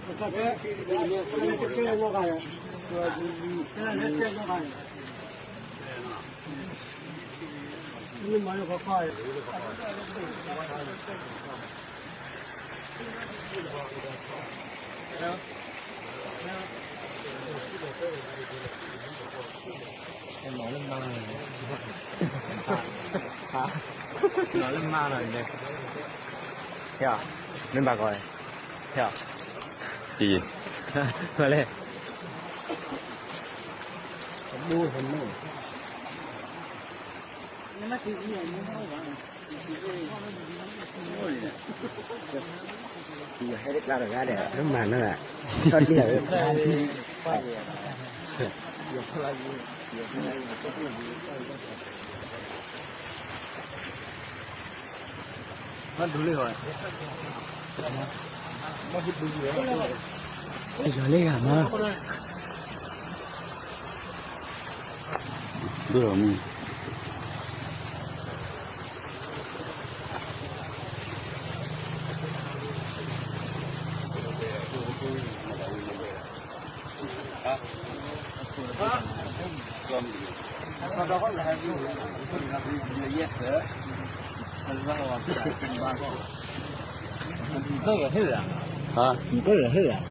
လီၤလၢမါလီၤ, လီၤလၢမါလီၤ, ဟဲ, မ့ၢ်ဘၣ်ကီး, ဟဲ, အံၤ, မလဲၣ်. ယီၤလၢဂၤမး, ဒိၣ်လီၤမုၢ်. ဟါ, နကၢၢ်ဟ့ၣ်ဧါ.